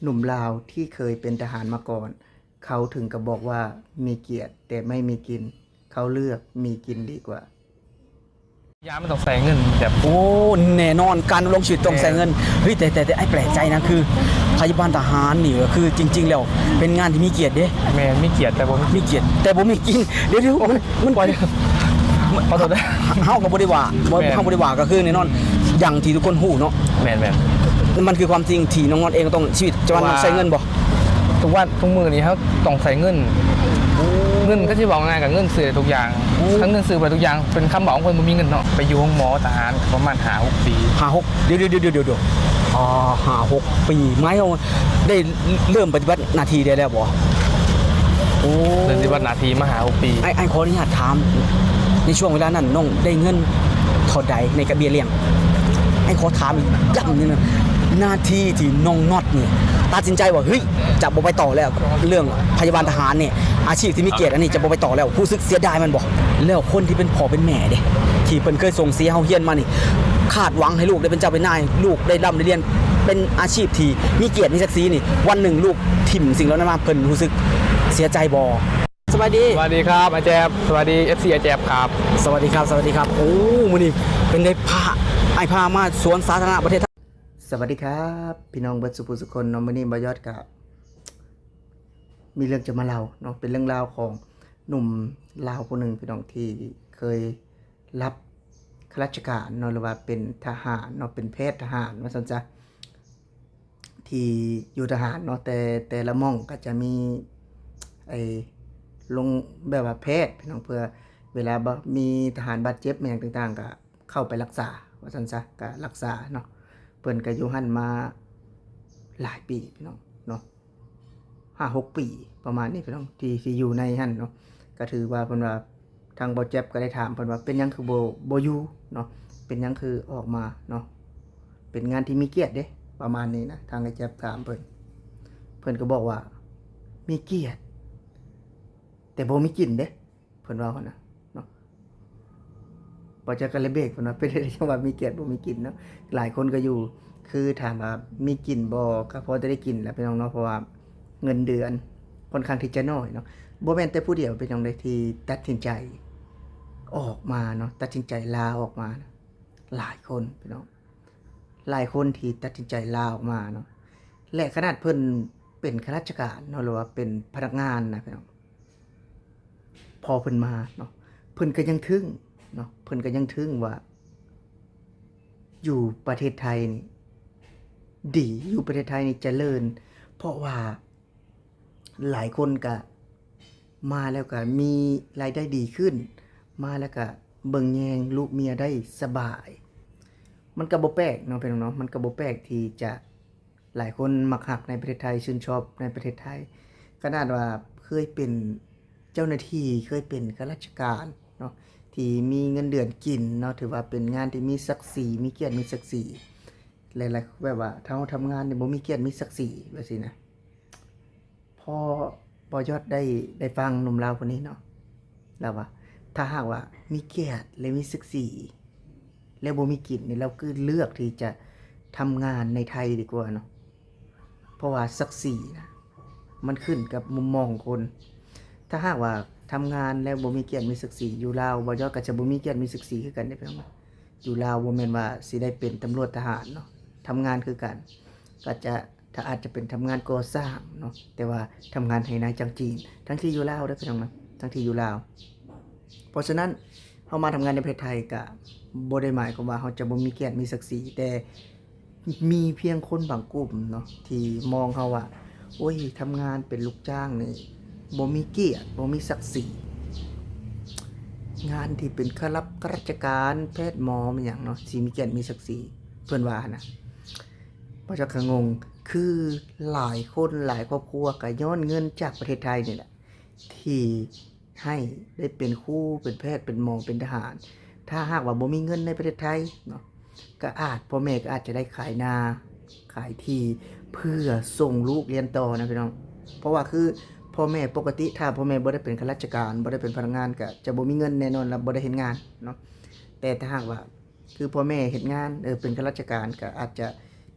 ໜຸ່ມລາວທີ່ເຄີຍເປັນທະຫານມາກ່ອນ ເຂົາເຖິງກັບບອກວ່າມີກຽດແຕ່ໄມ່ມີກິນ, ເຂົາເລືອກມີກິນດີກວ່າ. ຢາມັນຕ້ອງໃຊ້ເງິນແບບ ໂອ້ ແນ່ນອນ ການດຳລົງຊີວິດຕ້ອງໃຊ້ເງິນ. ແມ່ນ. ເຮີ້ຍ ແຕ່ ແຕ່ ແຕ່ອ້າຍແປກໃຈນະ ຄືພະຍາບານທະຫານນີ້ ກໍຄືຈິງໆແລ້ວເປັນງານທີ່ມີກຽດເດ້. ແມ່ນ ມີກຽດແຕ່ບໍ່ມີ ມີກຽດແຕ່ບໍ່ມີກິນ. ດຽວໆ ມັນ ມັນ ຂໍໂທດ ເຮົາກໍບໍ່ໄດ້ວ່າ ບໍ່ ແມ່ນ ເຮົາບໍ່ໄດ້ວ່າ ກໍຄືແນ່ນອນ ຢ່າງທີ່ທຸກຄົນຮູ້ເນາະ. ແມ່ນໆ ມັນຄືຄວາມຈິງທີ່ນ້ອງນອດເອງຕ້ອງ ຊີວິດປະຈຳວັນຕ້ອງໃຊ້ເງິນບໍ່? ທຸກວັນ ທຸກມື້ນີ້ເຮົາຕ້ອງໃຊ້ເງິນ. ໂອ້ ເງິນ ຄັນຊິເວົ້າງ່າຍໆ ກໍເງິນຊື້ໄດ້ທຸກຢ່າງ. ໂອ້ ຄັນເງິນຊື້ບໍ່ໄດ້ທຸກຢ່າງ ເປັນຄຳເວົ້າຂອງຄົນບໍ່ມີເງິນເນາະ. ໄປຢູ່ໂຮງໝໍ ທະຫານປະມານຫ້າຫົກປີ. ຫ້າຫົກ ດຽວໆ ດຽວໆ ດຽວໆ ອໍ ຫ້າຫົກປີ ໝາຍຄວາມວ່າ ໄດ້ເລີ່ມປະຕິບັດໜ້າທີ່ໄດ້ແລ້ວບໍ່? ໂອ້ ເລີ່ມປະຕິບັດໜ້າທີ່ມາຫ້າຫົກປີ. ອ້າຍ ອ້າຍຂໍອະນຸຍາດຖາມ ໃນຊ່ວງເວລານັ້ນນ້ອງໄດ້ເງິນເທົ່າໃດໃນກະເບ້ຍລ້ຽງ? ອ້າຍຂໍຖາມອີກຢ່າງໜຶ່ງນະ ໜ້າທີ່ທີ່ນ້ອງນອດນີ້ຕັດສິນໃຈວ່າ ເຮີ້ຍ ຈະບໍ່ໄປຕໍ່ແລ້ວ ເລື່ອງພະຍາບານທະຫານນີ້ ອາຊີບທີ່ມີກຽດອັນນີ້ຈະບໍ່ໄປຕໍ່ແລ້ວ ຮູ້ສຶກເສຍດາຍມັນບໍ່? ແລ້ວຄົນທີ່ເປັນພໍ່ເປັນແມ່ເດ ທີ່ເພິ່ນເຄີຍສົ່ງເສຍເຮົາຮຽນມານີ້ ຄາດຫວັງໃຫ້ລູກໄດ້ເປັນເຈົ້າເປັນນາຍ ລູກໄດ້ລ່ຳໄດ້ລຽນ ເປັນອາຊີບທີ່ມີກຽດມີສັກສີນີ້ ວັນໜຶ່ງລູກຖິ້ມສິ່ງເຫຼົ່ານັ້ນມາ ເພິ່ນຮູ້ສຶກເສຍໃຈບໍ່? ສະບາຍດີ ສະບາຍດີຄັບອ້າຍແຈ໊ບ ສະບາຍດີເອັຟຊີອ້າຍແຈ໊ບຄັບ. ສະບາຍດີຄັບ ສະບາຍດີຄັບ. ໂອ້ ມື້ນີ້ເປັນໄດ້ພາ ອ້າຍພາມາສວນສາທາລະນະປະເທດ ສະຫວັດດີຄັບ ພີ່ນ້ອງເບິດສູ່ຜູ້ສູ່ຄົນເນາະ. ມື້ນີ້ບ່າວຍອດກະມີເລື່ອງຈະມາເລົ່າເນາະ ເປັນເລື່ອງລາວຂອງໜຸ່ມລາວຜູ້ໜຶ່ງ ພີ່ນ້ອງ ທີ່ເຄີຍ ລັບຂ້າລາຊະການເນາະ ຫຼືວ່າເປັນທະຫານເນາະ ເປັນແພດທະຫານວ່າຊັ້ນຊະ ທີ່ຢູ່ທະຫານເນາະ ແຕ່ ແຕ່ລະໝ່ອງກໍຈະມີ ໄອ້ ລົງ ແບບວ່າແພດ ພີ່ນ້ອງ ເພື່ອເວລາ ມີທະຫານບາດເຈັບ ແມ່ນຫຍັງຕ່າງໆ ກໍເຂົ້າໄປລັກສາວ່າຊັ້ນຊະ ກໍລັກສາເນາະ. ເພິ່ນກໍຢູ່ຫັ້ນມາຫຼາຍປີ ພີ່ນ້ອງເນາະ. ຫ້າຫົກປີປະມານນີ້ພີ່ນ້ອງ ທີ່ ທີ່ຢູ່ໃນຫັ້ນເນາະ. ກໍຖືວ່າເພິ່ນວ່າ ທາງບ່າວແຈັບກໍໄດ້ຖາມເພິ່ນວ່າ ເປັນຫຍັງຄືບໍ່ ບໍ່ຢູ່ເນາະ ເປັນຫຍັງຄືອອກມາເນາະ ເປັນງານທີ່ມີກຽດເດ້ ປະມານນີ້ນະ. ທາງອ້າຍແຈັບຖາມເພິ່ນ ເພິ່ນກໍບອກວ່າ ມີກຽດ ແຕ່ບໍ່ມີກິນເດ້ ເພິ່ນເວົ້າຫັ້ນນະເນາະ. ບ່າວແຈັບກໍເລີຍເບຣກ ເພິ່ນວ່າ ເປັນໄດ້ຈັ່ງວ່າມີກຽດບໍ່ມີກິນເນາະ. ຫຼາຍຄົນກໍຢູ່ ຄືຖາມວ່າມີກິນບໍ່ ກໍພໍແຕ່ໄດ້ກິນແຫຼະພີ່ນ້ອງເນາະ ເພາະວ່າເງິນເດືອນຄ່ອນຂ້າງທີ່ຈະໜ້ອຍເນາະ. ບໍ່ແມ່ນແຕ່ຜູ້ດຽວພີ່ນ້ອງເດ້ ທີ່ຕັດສິນໃຈອອກມາເນາະ ຕັດສິນໃຈລາອອກມາ ຫຼາຍຄົນພີ່ນ້ອງ ຫຼາຍຄົນທີ່ຕັດສິນໃຈລາອອກມາເນາະ. ແລະ ຂະໜາດເພິ່ນເປັນຂ້າລາຊະການເນາະ ຫຼືວ່າເປັນພະນັກງານນະພີ່ນ້ອງ ພໍເພິ່ນມາເນາະ ເພິ່ນກໍຍັງທຶ້ງເນາະ ເພິ່ນກໍຍັງທຶ້ງວ່າ ຢູ່ປະເທດໄທນີ້ດີ ຢູ່ປະເທດໄທນີ້ຈະເລີນ ເພາະວ່າຫຼາຍຄົນກະມາແລ້ວກະມີລາຍໄດ້ດີຂຶ້ນ ມາແລ້ວກະເບິ່ງແຍງລູກເມຍໄດ້ສະບາຍ. ມັນກະບໍ່ແປກເນາະພີ່ນ້ອງເນາະ ມັນກະບໍ່ແປກທີ່ຈະ ຫຼາຍຄົນມັກຮັກໃນປະເທດໄທ ຊື່ນຊອບໃນປະເທດໄທ ຂະໜາດວ່າເຄີຍເປັນເຈົ້າໜ້າທີ່ ເຄີຍເປັນຂ້າລາຊະການເນາະ ທີ່ມີເງິນເດືອນກິນເນາະ ຖືວ່າເປັນງານທີ່ມີສັກສີ ມີກຽດມີສັກສີ ແລະ ແບບວ່າເຮົາທຳງານນີ້ບໍ່ມີກຽດມີສັກສີແບບຊີ້ນະ. ພໍບ່າວຍອດໄດ້ ໄດ້ຟັງໜຸ່ມລາວຜູ້ນີ້ເນາະ ລາວວ່າ ຖ້າຫາກວ່າມີກຽດ ແລະ ມີສັກສີ ແລະ ບໍ່ມີກິນນີ້ ລາວກໍເລືອກທີ່ຈະທຳງານໃນໄທດີກວ່າເນາະ ເພາະວ່າສັກສີນະ ມັນຂຶ້ນກັບມຸມມອງຂອງຄົນ. ຖ້າຫາກວ່າທຳງານແລ້ວບໍ່ມີກຽດມີສັກສີ ຢູ່ລາວ ບ່າວຍອດກໍຈະບໍ່ມີກຽດມີສັກສີຄືກັນເດ້ພີ່ນ້ອງ. ຢູ່ລາວບໍ່ແມ່ນວ່າຊິໄດ້ເປັນຕຳຫຼວດທະຫານເນາະ ທຳງານຄືກັນ ກໍຈະ ຖ້າອາດຈະເປັນທຳງານກໍ່ສ້າງເນາະ ແຕ່ວ່າທຳງານໄຮ່ນາຈ້າງຈີນ ທັງທີ່ຢູ່ລາວເດີພີ່ນ້ອງນະ ທັງທີ່ຢູ່ລາວ. ເພາະສະນັ້ນ ເຮົາມາທຳງານໃນປະເທດໄທກະບໍ່ໄດ້ໝາຍຄວາມວ່າເຮົາຈະບໍ່ມີກຽດມີສັກສີ ແຕ່ມີພຽງຄົນບາງກຸ່ມເນາະ ທີ່ມອງເຮົາວ່າ ໂອ້ຍ ທຳງານເປັນລູກຈ້າງນີ້ບໍ່ມີກຽດ ບໍ່ມີສັກສີ ງານທີ່ເປັນຂ້າລັບຂ້າລາຊະການ ແພດ ໝໍ ແມ່ນຫຍັງເນາະ ຊິມີກຽດມີສັກສີ ເພິ່ນວ່າຫັ້ນນະ. ບ່າວຈອກກໍງົງ ຄືຫຼາຍຄົນຫຼາຍຄອບຄົວກໍຍ້ອນເງິນຈາກປະເທດໄທນີ້ແຫຼະ ທີ່ໃຫ້ໄດ້ເປັນຄູ ເປັນແພດ ເປັນໝໍ ເປັນທະຫານ. ຖ້າຫາກວ່າບໍ່ມີເງິນໃນປະເທດໄທເນາະ ກໍອາດ ພໍ່ແມ່ກໍອາດຈະໄດ້ຂາຍນາ ຂາຍທີ່ ເພື່ອສົ່ງລູກຮຽນຕໍ່ນະພີ່ນ້ອງ. ເພາະວ່າຄືພໍ່ແມ່ປົກກະຕິ ຖ້າພໍ່ແມ່ບໍ່ໄດ້ເປັນຂ້າລາຊະການ ບໍ່ໄດ້ເປັນພະນັກງານ ກໍຈະບໍ່ມີເງິນແນ່ນອນ ແລະ ບໍ່ໄດ້ເຮັດງານເນາະ. ແຕ່ຖ້າຫາກວ່າ ຄືພໍ່ແມ່ເຮັດງານ ເອີ ເປັນຂ້າລາຊະການ ກໍອາດຈະ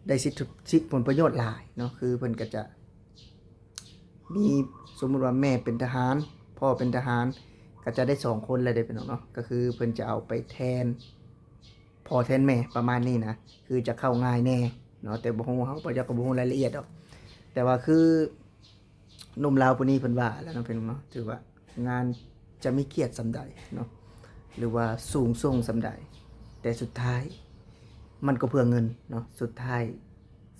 ໄດ້ສິດທິຜົນປະໂຫຍດຫຼາຍເນາະ ຄືເພິ່ນກໍຈະມີ ສົມມຸດວ່າແມ່ເປັນທະຫານ ພໍ່ເປັນທະຫານ ກໍຈະໄດ້ສອງຄົນແລ້ວເດ້ພີ່ນ້ອງເນາະ ກໍຄືເພິ່ນຈະເອົາໄປແທນພໍ່ແທນແມ່ປະມານນີ້ນະ ຄືຈະເຂົ້າງ່າຍແດ່ເນາະ ແຕ່ບໍ່ຮູ້ ເຮົາກໍຍັງບໍ່ຮູ້ລາຍລະອຽດດອກ ແຕ່ວ່າຄື ໜຸ່ມລາວຜູ້ນີ້ເພິ່ນວ່າແລ້ວເນາະ ພີ່ນ້ອງເນາະ ຖືວ່າງານຈະມີກຽດສ່ຳໃດເນາະ ຫຼືວ່າສູງສົ່ງສ່ຳໃດ ແຕ່ສຸດທ້າຍມັນກໍເພື່ອເງິນເນາະ ສຸດທ້າຍ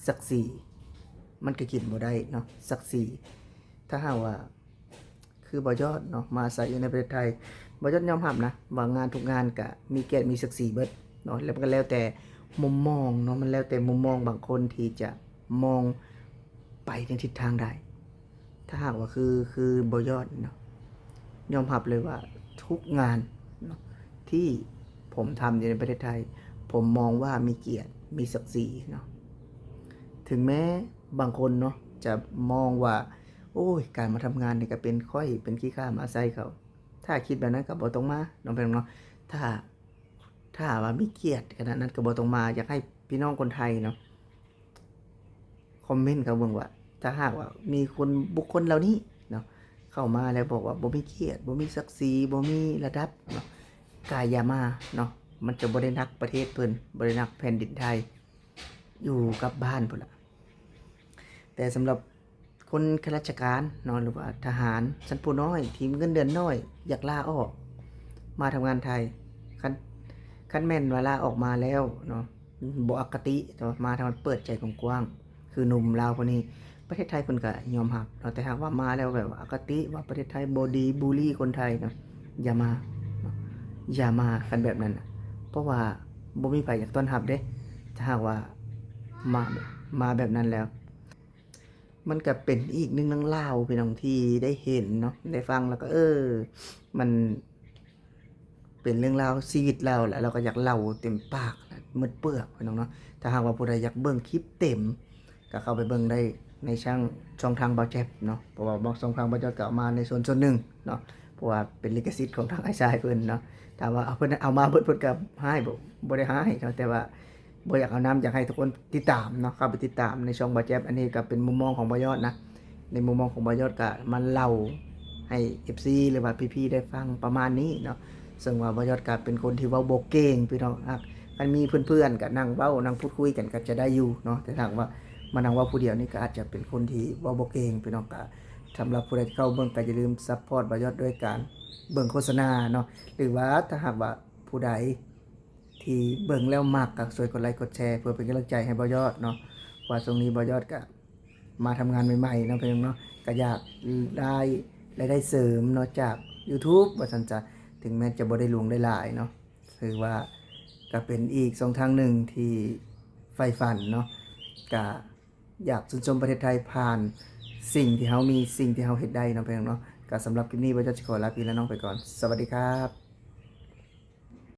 ສັກສີມັນກໍກິນບໍ່ໄດ້ເນາະ ສັກສີ ຖ້າຫາກວ່າ ຄືບໍ່ຍອດເນາະ ມາອາໄສຢູ່ໃນປະເທດໄທ ບໍ່ຍອດຍອມຮັບນະວ່າງານທຸກງານກະມີກຽດມີສັກສີເບິດເນາະ ແລ້ວມັນກໍແລ້ວແຕ່ມຸມມອງເນາະ ມັນແລ້ວແຕ່ມຸມມອງບາງຄົນທີ່ຈະມອງໄປໃນທິດທາງໃດ ຖ້າຫາກວ່າຄື ຄືບໍ່ຍອດເນາະ ຍອມຮັບເລີຍວ່າທຸກງານເນາະ ທີ່ຜົມທຳຢູ່ໃນປະເທດໄທ ຜົມມອງວ່າມີກຽດ ມີສັກສີເນາະ ເຖິງແມ້ບາງຄົນເນາະ ຈະມອງວ່າ ໂອ້ຍ ການມາທຳງານນີ້ກໍເປັນຂ້ອຍ ເປັນຂີ້ຂ້າມາໃສ່ເຂົາ ຖ້າຄິດແບບນັ້ນກໍບໍ່ຕ້ອງມາເນາະ ພີ່ນ້ອງເນາະ ຖ້າ ຖ້າວ່າມີກຽດຂະໜາດນັ້ນກໍບໍ່ຕ້ອງມາ ຢາກໃຫ້ພີ່ນ້ອງຄົນໄທເນາະ ຄອມເມັນເຂົ້າເບິ່ງວ່າ ຖ້າຫາກວ່າມີຄົນ ບຸກຄົນເຫຼົ່ານີ້ເນາະ ເຂົ້າມາແລ້ວບອກວ່າບໍ່ມີກຽດ ບໍ່ມີສັກສີ ບໍ່ມີລະດັບເນາະ ກໍຢ່າມາເນາະ ມັນຈະບໍ່ໄດ້ໜັກປະເທດເພິ່ນ ບໍ່ໄດ້ໜັກແຜ່ນດິນໄທ ຢູ່ກັບບ້ານພຸ້ນລະ ແຕ່ສຳລັບຄົນຂ້າລາຊະການເນາະ ຫຼືວ່າທະຫານຊັ້ນຜູ້ນ້ອຍທີ່ເງິນເດືອນນ້ອຍ ຢາກລາອອກມາທຳງານໄທ ຄັນ ຄັນແມ່ນວ່າລາອອກມາແລ້ວເນາະ ບໍ່ອະຄະຕິ ແຕ່ວ່າມາທຳງານເປີດໃຈກວ້າງໆ ຄືໜຸ່ມລາວຜູ້ນີ້ ປະເທດໄທເພິ່ນກໍຍອມຮັບເນາະ ແຕ່ຫາກວ່າມາແລ້ວແບບວ່າອະຄະຕິ ວ່າປະເທດໄທບໍ່ດີ ບູລີຄົນໄທເນາະ ຢ່າມາເນາະ ຢ່າມາ ຄັນແບບນັ້ນນະ ເພາະວ່າບໍ່ມີໃຜຢາກຕ້ອນຮັບເດ້ ຖ້າຫາກວ່າມາ ມາແບບນັ້ນແລ້ວ ມັນກະເປັນອີກໜຶ່ງເລື່ອງລາວ ພີ່ນ້ອງ ທີ່ໄດ້ເຫັນເນາະ ໄດ້ຟັງແລ້ວກໍ ເອີ ມັນເປັນເລື່ອງລາວຊີວິດລາວ ແລ້ວລາວກໍຢາກເລົ່າເຕັມປາກໝົດເປືອກ ພີ່ນ້ອງເນາະ ຖ້າຫາກວ່າຜູ້ໃດຢາກເບິ່ງຄລິບເຕັມ ກໍເຂົ້າໄປເບິ່ງໄດ້ໃນຊ່ອງ ຊ່ອງທາງບ່າວແຈັບເນາະ ເພາະວ່າຊ່ອງທາງບ່າວຈອດກໍເອົາມາໃນສ່ວນ ສ່ວນໜຶ່ງເນາະ ເພາະວ່າເປັນລິຂະສິດຂອງທາງອ້າຍຊາຍເພິ່ນເນາະ ຖ້າວ່າເອົາ ເພິ່ນເອົາມາເບິດ ເພິ່ນກໍຮ້າຍ ບໍ່ ບໍ່ໄດ້ຮ້າຍເນາະ ແຕ່ວ່າບໍ່ຢາກເອົານຳ ຢາກໃຫ້ທຸກຄົນຕິດຕາມເນາະ ເຂົ້າໄປຕິດຕາມໃນຊ່ອງບ່າວແຈັບ ອັນນີ້ກໍເປັນມຸມມອງຂອງບ່າວຍອດນະ ໃນມຸມມອງຂອງບ່າວຍອດກໍມາເລົ່າໃຫ້ເອັຟຊີ ຫຼືວ່າພີ່ໆໄດ້ຟັງປະມານນີ້ເນາະ ເຊິ່ງວ່າບ່າວຍອດກໍເປັນຄົນທີ່ເວົ້າບໍ່ເກັ່ງ ພີ່ນ້ອງ ຫາກ ຄັນມີເພື່ອນໆກໍນັ່ງເວົ້າ ນັ່ງພູດຄຸຍກັນກໍຈະໄດ້ຢູ່ເນາະ ແຕ່ຖ້າຫາກວ່າມານັ່ງເວົ້າຜູ້ດຽວນີ້ກໍອາດຈະເປັນຄົນທີ່ເວົ້າບໍ່ເກັ່ງ ພີ່ນ້ອງ ກໍສຳລັບຜູ້ໃດທີ່ເຂົ້າເບິ່ງກໍຢ່າລືມຊັບພອດບ່າວຍອດດ້ວຍການເບິ່ງໂຄສະນາເນາະ ຫຼືວ່າຖ້າຫາກວ່າຜູ້ໃດທີ່ເບິ່ງແລ້ວມັກກໍຊ່ວຍກົດໄລກົດແຊ ເພື່ອເປັນກຳລັງໃຈໃຫ້ບ່າວຍອດເນາະ ເພາະວ່າຊ່ວງນີ້ບ່າວຍອດກໍ ມາທຳງານໃໝ່ໆເນາະ ພີ່ນ້ອງເນາະ ກໍຢາກລາຍ ລາຍໄດ້ເສີມເນາະ ຈາກ YouTube ວ່າຊັ້ນຊະ ເຖິງແມ່ນຈະບໍ່ໄດ້ຫຼວງໄດ້ຫຼາຍເນາະ ຖືວ່າກໍເປັນອີກຊ່ອງທາງໜຶ່ງທີ່ໃຝ່ຝັນເນາະ ກໍຢາກຊື່ນຊົມປະເທດໄທຜ່ານສິ່ງທີ່ເຮົາມີ ສິ່ງທີ່ເຮົາເຮັດໄດ້ເນາະ ພີ່ນ້ອງເນາະ ກໍສຳລັບຄລິບນີ້ ບ່າວຍອດຊິຂໍລາພີ່ລານ້ອງໄປກ່ອນ ສະຫວັດດີຄັບ.